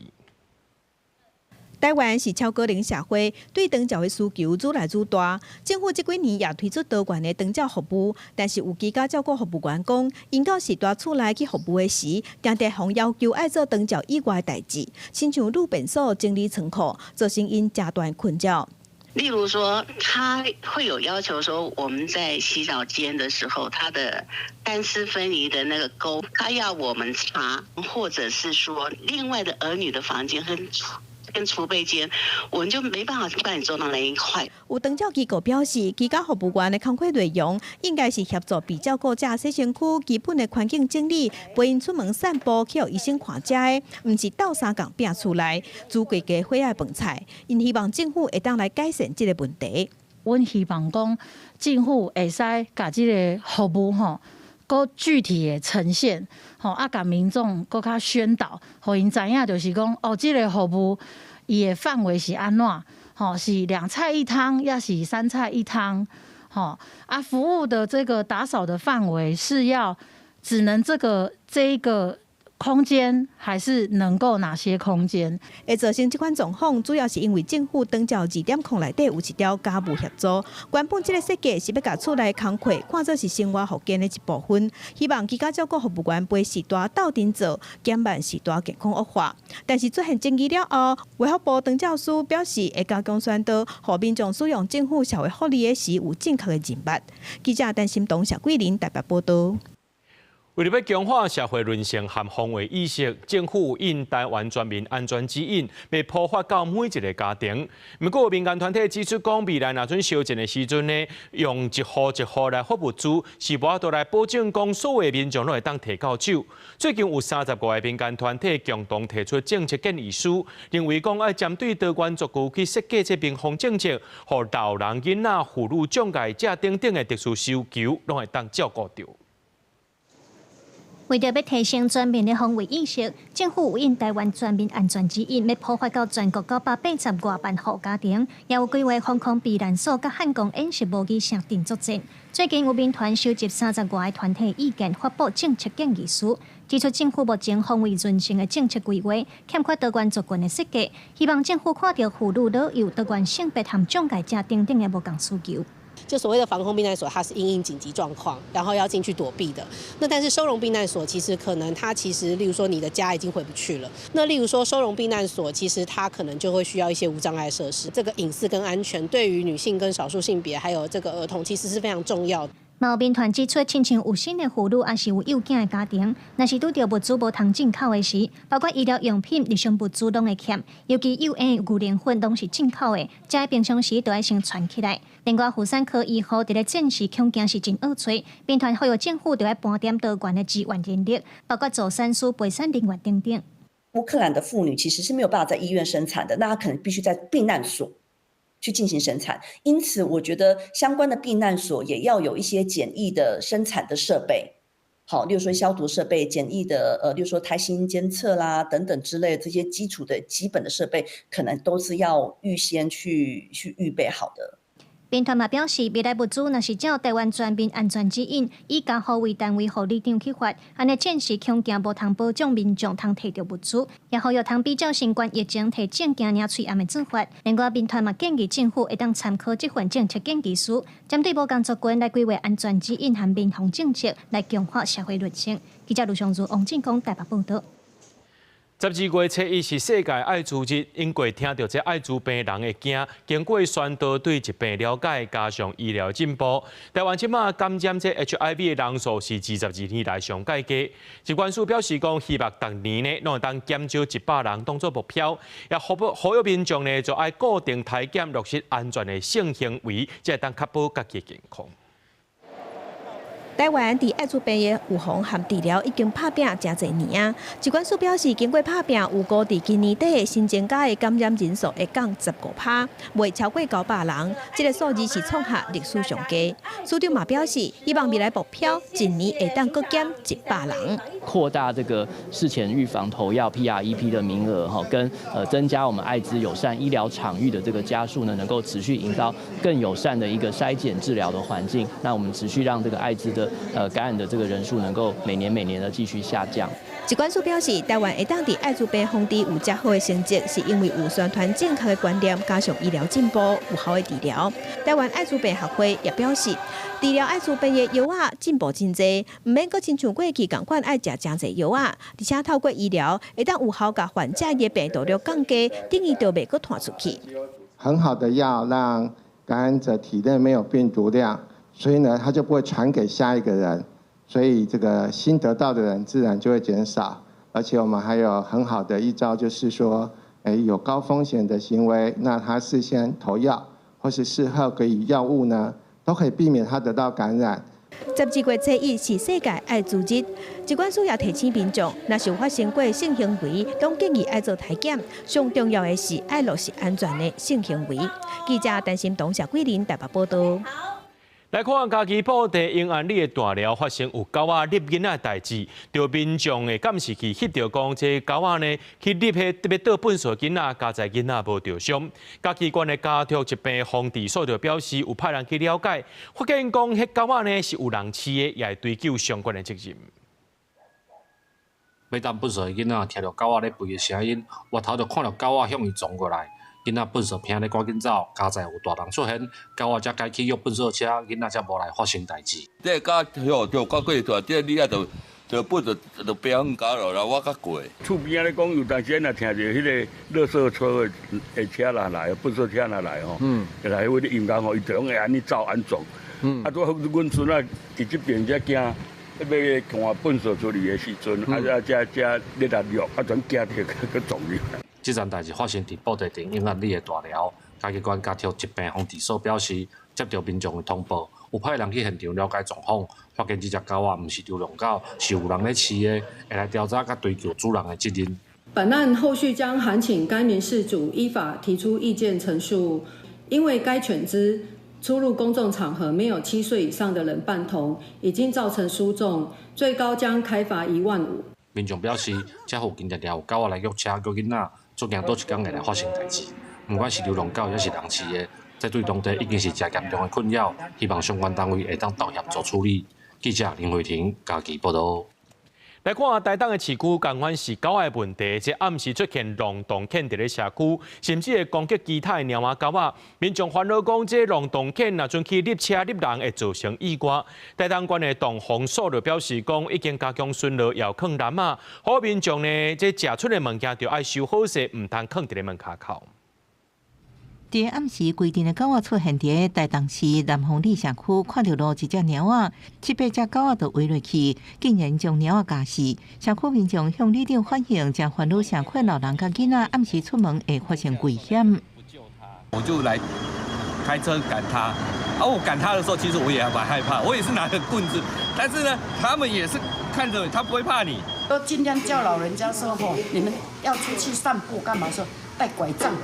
台灣是超高齡社會，對長照的需求愈來愈大。政府這幾年也推出多元的長照服務，但是有居家照顧服務員講，𪜶到序大厝內去服務的時，定定予要求愛做長照以外的代誌，親像女便所整理倉庫，造成𪜶誠大困擾。例如說，他會有要求說，我們在洗澡間的時候，他的乾濕分離的那個溝，他要我們擦，或者是說另外的兒女的房間跟儲備間，我們就沒辦法幫你做到那一塊。有長照機構表示，居家服務員的工課內容應該是協助被照顧者洗身軀、基本的環境整理、陪𪜶出門散步、去予醫生看這个，毋是鬥相共摒厝內煮規家伙仔的飯菜。𪜶希望政府會當來改善這個問題。阮希望講政府會使共這个服務吼，閣具體的呈現，吼啊，共民眾閣較宣導，予𪜶知影就是講，哦，這个服務伊的範圍是按怎，吼是兩菜一湯，抑是三菜一湯，吼啊，服務的這個打掃的範圍是要只能這一個空間，還是能夠哪些空間？會造成這款狀況，主要是因為政府長照2.0內底有一條家務協助。原本這个設計是欲共厝內工課看做是生活復健的一部分，希望居家照顧服務員陪序大鬥陣做，減慢序大健康惡化。但是出現爭議了後，衛福部長照司表示會加強宣導，予民眾使用政府社會福利的時有正確的認識。記者陳心東、謝桂林台北報導。為著欲強化社會韌性和防衛意識，政府印台灣全民安全指引，欲普發到每一个家庭。毋過民間團體指出，講未來若準燒戰的時陣呢，用一戶一戶來發物資，是無法度來保證講所有民眾攏會當提到手。最近有35個民間團體共同提出政策建議書，認為講愛針對多元族群去設計這民防政策，予老人、囡仔、婦女、障礙者等等的特殊需求，攏會當照顧著。為著欲提升全民的防衛意識，政府有印台灣全民安全指引，欲普發到全國980外萬戶家庭，也有規劃防空避難所佮漢光演習模擬城鎮作戰。最近有民團收集30外个團體意見，發布政策建議書，指出政府目前防衛韌性的政策規劃欠缺多元族群的設計，希望政府看著婦女、老幼、多元性別和障礙者等等的無仝需求。就所謂的防空避難所，它是因應緊急狀況，然後要進去躲避的。那但是收容避難所，其實可能它其實，例如說你的家已經回不去了。那例如說收容避難所，其實它可能就會需要一些無障礙設施。這個隱私跟安全，對於女性跟少數性別，還有這個兒童，其實是非常重要的。嘛有民團指出，親像有身的婦女，抑是有幼囝的家庭，若是拄著物資無通進口的時，包括醫療用品、日常物資攏會欠，尤其幼嬰牛奶粉攏是進口的，這平常時都愛先存起來。另外，婦產科醫護佇咧戰時恐驚是真惡揣，民團呼籲政府著愛盤點多元的支援人力，包括助產師、陪產人員等等。烏克蘭的婦女其實是沒有辦法在醫院生產的，那她可能必須在避難所去進行生產，因此我覺得相關的避難所也要有一些簡易的生產的設備，好，例如說消毒設備、簡易的例如說胎心監測啦等等之類這些基礎的基本的設備，可能都是要預先去預備好的。民團嘛表示，未來物資若是照台灣全民安全指引，以家戶為單位，予里長去發，按呢戰時恐驚無通保障民眾通提著物資，也呼籲通比照新冠疫情提證件領喙罨的做法。另外，民團嘛建議政府會當參考這份政策建議書，針對無仝族群來規劃安全指引和民防政策，來強化社會韌性。記者盧尚如、王進光台北報導。12月7日是世界愛滋日，英國聽著這愛滋病人會驚，經過宣導對疾病了解，加上醫療進步，台灣這馬感染這 HIV 的人數是22年來上蓋低。疾管署表示講，希望逐年呢，攏會當減少100人當做目標，也呼籲民眾呢，就愛固定體檢，落實安全的性行為，才會當確保家己健康。台灣佇愛滋病的預防和治療已經拍拚誠濟年啊。疾管署表示，經過拍拚，預估佇今年底的新增加的感染人數會降15%，袂超過900人。這個數字是創下歷史上低。署長嘛表示，希望未來目標一年會當閣減100人。擴大這個事前預防投藥 PrEP 的名額，哈，跟增加我們艾滋友善醫療場域的這個家數呢，能夠持續營造更友善的一個篩檢治療的環境。那我們持續讓這個艾滋的感染的這個人數能夠每年每年的繼續下降。疾管署表示，台灣會當佇艾滋病防治有遮好的成績，是因為有宣傳正確的觀念，加上醫療進步，有效的治療。台灣艾滋病學會也表示，治療艾滋病的藥仔進步真濟，毋免閣親像過去仝款愛食誠濟藥仔，而且透過醫療會當有效共患者的病毒量降低，等於就袂閣傳出去。很好的藥，讓感染者體內沒有病毒量，所以呢，他就不會傳給下一個人，所以這個新得到的人自然就會減少。而且我們還有很好的一招，就是說，有高風險的行為，那他事先投藥或是事後給予藥物呢，都可以避免他得到感染。12月7日是世界艾滋日，疾管署也提醒民眾，若是有發生過性行為，攏建議愛做體檢。上重要的是愛落實安全的性行為。記者陳心董、謝桂林台北報導。來看嘉義布袋永安里的大寮發生有狗仔睨囡仔的代誌，著民眾的監視器翕著講，這狗仔呢去睨彼特別倒糞埽囡仔，佳哉囡仔無著傷。嘉義縣的家畜疾病防治所就表示，有派人去了解，發現講彼狗仔呢是有人飼的，也會追究相關的責任。欲擲糞埽的囡仔聽著狗仔咧吠的聲音，回頭就看著狗仔向伊撞過來。囡仔糞埽坪咧趕緊走，佳哉有大人出現，狗仔才改去約糞埽車，囡仔才無來發生代誌。這狗吼就狗過去，這你啊就就糞就就白遠狗落來，我較過。厝邊仔咧講，有當時若聽著彼個垃圾車的車若來，糞埽車若來吼，來彼個音樂吼，伊就攏會按呢走按撞。啊，拄好阮孫仔佇這邊才驚，欲看糞埽出去的時陣，啊啊，才才咧來落，啊，全驚著閣撞入。這件代誌發生佇布袋鎮永安里的大寮，嘉義縣家畜疾病防治所表示，接著民眾的通報，有派人去現場了解狀況，發現這隻狗仔毋是流浪狗，是有人咧飼的，會來調查佮追究主人的責任。本案後續將函請該名事主依法提出意見陳述，因為該犬隻出入公眾場合沒有7歲以上的人伴同，已經造成輸重，最高將開罰1萬5。民眾表示，這附近常常有狗仔來約車約囡仔。足驚佗一工會來發生代誌，毋管是流浪狗抑是人飼的，這對當地已經是誠嚴重的困擾。希望相關單位會當鬥協助處理。記者林慧婷嘉義報導。來看台東的市區，仝款是狗仔的問題，這暗時出現浪蕩犬佇咧社區，甚至會攻擊其他的貓仔狗仔。民眾煩惱講，這浪蕩犬若準去入車入人，會造成意外。台東縣的動防所就表示講，已經加強巡邏，也囥欄仔，呼民眾呢，這食出的物件著愛收好勢，毋通囥佇咧門跤口。佇暗時，規陣的狗仔出現佇台東市南方里社區，看著路一隻貓仔，七八隻狗仔就圍落去，竟然將貓仔咬死。社區民眾向里長反映，誠煩惱社區老人佮囡仔暗時出門會發生危險。我就來開車趕他，而我趕他的時候，其實我也蠻害怕，我也是拿個棍子，但是呢，他們也是看著他不會怕你。都盡量叫老人家說：吼，你們要出去散步幹嘛？說帶拐杖。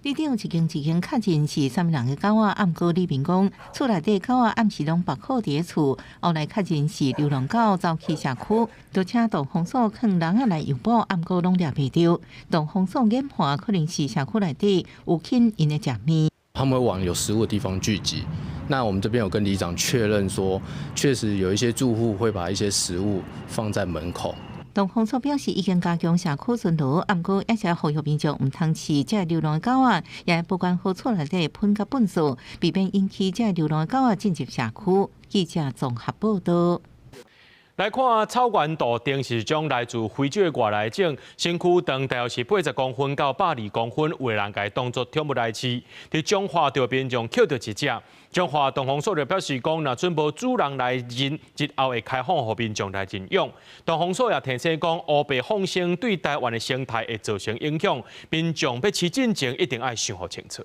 里長一間一間確認是啥物人的狗仔，毋過里民講，厝內底狗仔暗時攏縛好佇咧厝，後來確認是流浪狗走去社區，就請動防所囥籠仔來誘捕，毋過攏掠袂著。動防所研判可能是社區內底有犬𪜶咧食物。他們會往有食物的地方聚集。那我們這邊有跟里長確認說，確實有一些住戶會把一些食物放在門口。動防所表示，已經加強社區巡邏，毋過也是呼籲民眾毋通飼這流浪狗仔，也保管好厝內底糞佮糞埽，避免引起這流浪狗仔進入社區。記者綜合報道。來看草原豆丁是一種來自非洲的外來種，身軀長大約是80公分到120公分，有的人共伊當作寵物來飼。佇彰化就民眾抾著一隻，彰化動防所就表示講，若準無主人來認，日後會開放予民眾來認養。動防所也提醒講，烏白放生對台灣的生態會造成影響，民眾欲飼進前一定愛想予清楚。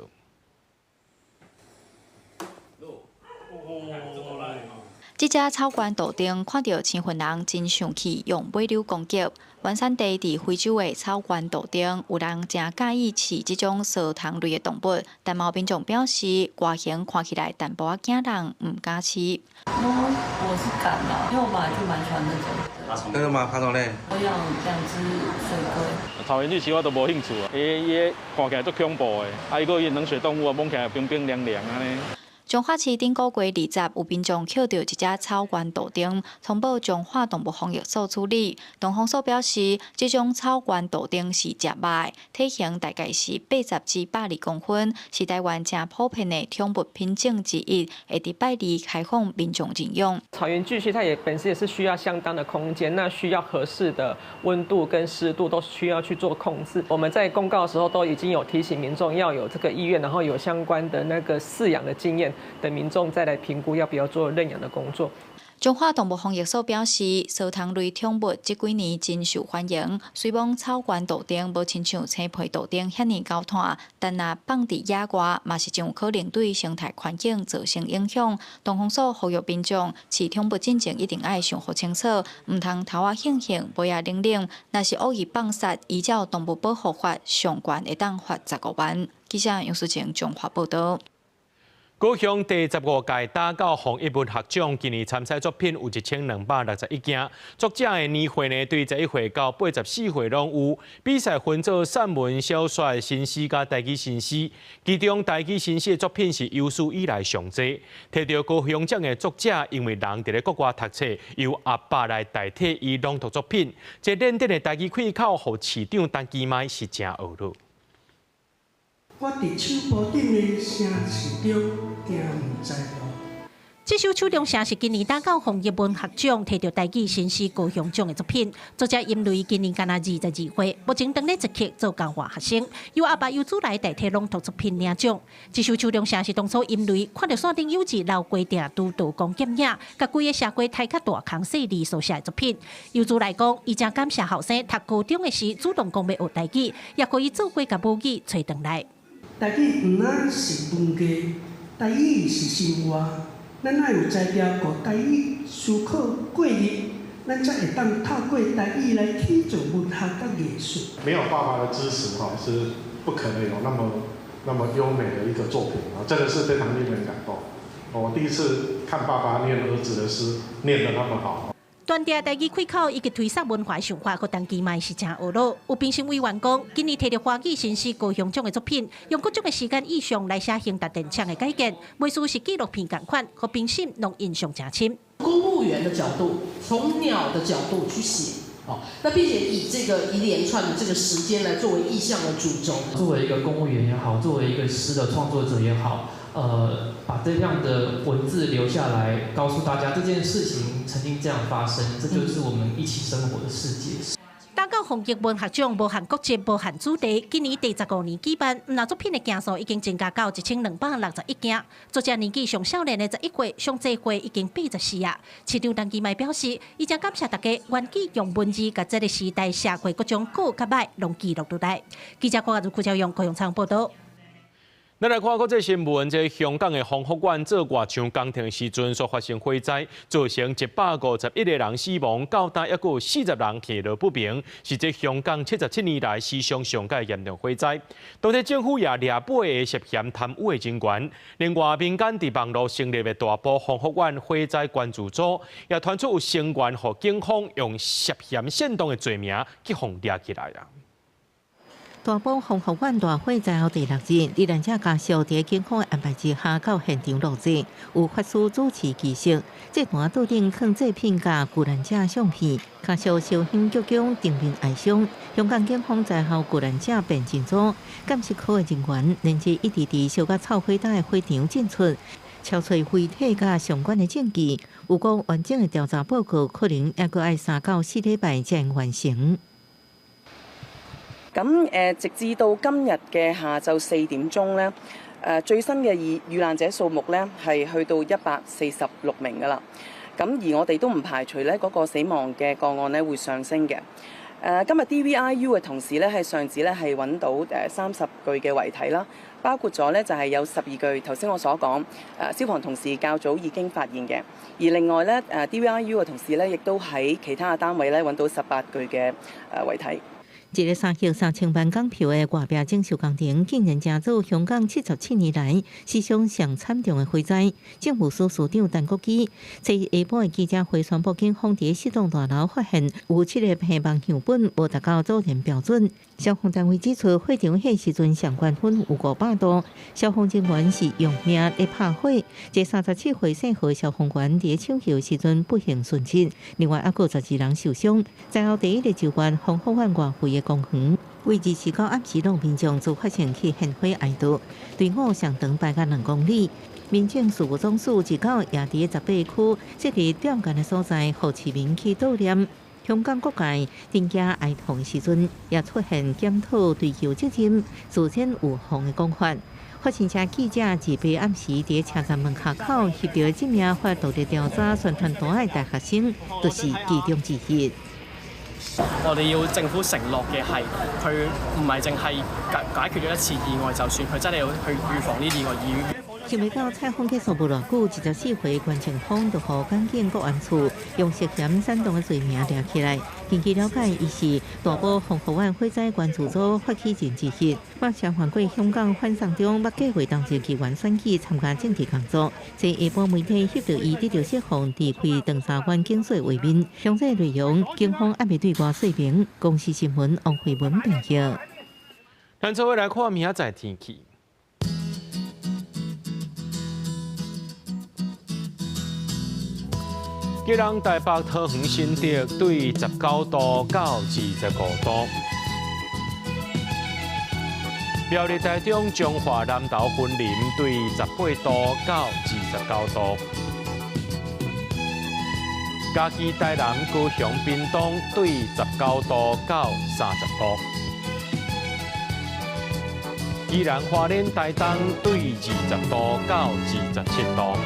這隻草原豆丁看著生份人真生氣，用尾溜攻擊。原產地佇非洲的草原豆丁，有人誠佮意飼這種趖蟲類的動物，但嘛有民眾表示，外形看起來淡薄仔驚人，毋敢飼。我是敢啦，因為我本來就蠻喜歡那種。真的嗎？爬蟲類。我養兩隻水龜。草原巨蜥我都無興趣啊，伊伊看起來足恐怖的，啊，伊閣伊冷血動物啊，摸起來冰冰涼涼按呢。彰化市頂個月20，有民眾抾著一隻草原豆丁，通報彰化動物防疫所處理。動防所表示，這種草原豆丁是食肉的，體型大概是80至120公分，是台灣誠普遍的寵物品種之一，會佇拜二開放民眾認養。草原巨蜥它也本身也是需要相當的空間，那需要合適的溫度跟濕度都需要去做控制。我們在公告的時候都已經有提醒民眾要有這個意願，然後有相關的那個飼養的經驗的民眾再來評估要不要做認養的工作。彰化動物防疫所表示，趖蟲類寵物這幾年真受歡迎。雖罔草原豆丁無親像青皮豆丁遐爾𠢕炭，但若放佇野外，嘛是真有可能對生態環境造成影響。動防所呼籲民眾飼寵物進前一定愛想予清楚，毋通頭仔興興，尾仔冷冷。若是惡意放殺，依照動物保護法，上懸會當罰15萬。記者楊淑晴彰化報導。高雄第15屆打狗防疫文學獎今年參賽作品有1261件，作者的年歲呢，對11歲到84歲攏有。比賽分做散文、小說、新詩佮台語新詩，其中台語新詩的作品是有史以來上濟。提著高雄獎的作者，因為人佇咧國外讀冊，由阿爸來代替伊朗讀作品。這認真的台語開口，予市長陳其邁是誠懊惱。我佇手部頂的城市中行毋知路。這首《手中城》是今年打狗防疫文學獎提著台語新詩高雄獎的作品。作者殷雷今年干焦22歲，目前當咧捷克做交換學生，由阿爸游子來代替朗讀作品領獎。這首《手中城》是當初殷雷看著山頂有字老規定拄刀光劍影，共規个社會刣較大空細膩所寫的作品。游子來講，伊誠感謝後生讀高中的時主動講欲學台語，也予伊做伙共母語揣轉來。台語毋但是文藝，台語是生活。咱愛有才調顧台語思考過日，咱才會當透過台語來去做文學佮藝術。沒有爸爸的支持，哈，是不可能有那麼那麼優美的一個作品啊！真的是非常令人感動。我第一次看爸爸念兒子的詩，念得那麼好。斷定台語開口以及推捒文化想法，予陳其邁是誠懊惱。有評審委員講，今年提著華語新詩高雄獎的作品，用各種的時間意象來寫興達電廠的改建，袂輸是紀錄片仝款，予評審攏印象誠深。公務員的角度，從鳥的角度去寫，哦，那並且以這個一連串的這個時間來作為意象的主軸。作為一個公務員也好，作為一個詩的創作者也好，把這樣的文字留下來，告訴大家這件事情曾經這樣發生，這就是我們一起生活的世界。大到防疫文學獎無限國籍、無限主題，今年第15年舉辦，毋但作品的件數已經增加到1261件。作者年紀上少年的11歲，上濟歲已經84啊。市長陳其邁表示，伊誠感謝大家願意用文字共這个時代寫過各種好佮歹攏記錄落來。記者郭亞如、郭昭勇、高永昌報道。咱來看國際新聞，這香港的宏福苑做外牆工程時陣所發生火災，造成151個人死亡，到今猶閣有40人下落不明，是這香港77年來史上上蓋嚴重火災。當地政府也掠8個涉嫌貪污的人員。另外，民間佇網路成立的大埔宏福苑火災關注組，也傳出有成員予警方用涉嫌煽動的罪名去予掠起來啊。大埔宏福苑大火災後第六日，罹難者家屬佇警方的安排之下到現場落葬，有法師主持儀式。祭壇桌頂放祭品佮遇難者相片，家屬燒香鞠躬，場面哀傷。香港警方災後遇難者辨認組鑑識科的人員連日一直佇燒甲臭火焦的火場進出，搜揣遺體佮相關的證據。有講完整的調查報告可能猶閣愛3到4禮拜才會完成。咁直至到今日嘅下晝4點鐘咧，最新嘅遇難者數目咧係去到146名㗎啦。咁而我哋都唔排除咧嗰個死亡嘅個案咧會上升嘅。今日 DVIU 嘅同事咧喺上址咧係揾到30具嘅遺體啦，包括咗咧就係有12具頭先我所講消防同事較早已經發現嘅，而另外咧DVIU 嘅同事咧亦都喺其他嘅單位咧揾到18具嘅遺體。一个3億3千萬港票的外壁整修工程，竟然成做香港77年來史上上慘重的火災。政務司司長陳國基在下晡的記者會宣布，警方佇四棟大樓發現有7個棚網樣本無達到阻燃標準。消防單位指出，火場彼時陣上懸溫有500度，消防人員是用命咧拍火。這37歲姓何消防員佇搶救時陣不幸殉職，另外猶閣12人受傷。災後第一个救援宏福苑外圍的公園，位置是到暗時攏民眾自發性去獻花哀悼，隊伍上長排甲2公里。民政事務總署29也佇18區設立吊唁的所在，予市民去悼念。香港各界增加哀痛的時陣，也出現檢討追究責任、事先預防的講法。法新社記者28暗時佇車站門口翕著這名發獨立調查宣傳單的大學生，就是其中之一。我哋要政府承諾嘅係，佢唔係淨係解決咗一次意外就算，佢真係要去預防呢啲意外。想袂到採訪結束無偌久，24歲關晴峰就予港警國安處用涉嫌煽動的罪名掠起來。根據了解，伊是大埔宏福苑火災關注組發起人之一。目前犯過香港反送中，捌計劃當日議員選舉參加政治工作。在下晡媒體翕著伊得著釋放，離開長沙灣警署畫面，詳細內容警方猶未對外說明。公視新聞王慧文編譯。咱做伙來看明仔載天氣。基隆、台北、桃園、新竹對19度到25度；苗栗、台中、彰化、南投、雲林對18度到29度；嘉義、台南、高雄、屏東對19度到30度；宜蘭、花蓮、台東對20度到27度。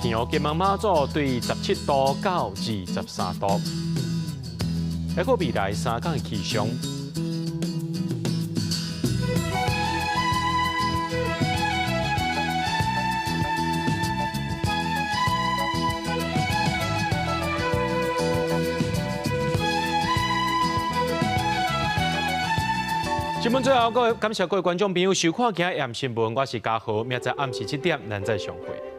澎湖、金門、馬祖對17度到23度。猶閣未來3工的氣象。新聞最後，各位感謝各位觀眾朋友收看今日新聞，我是嘉豪，明仔載暗時7點，咱再相會。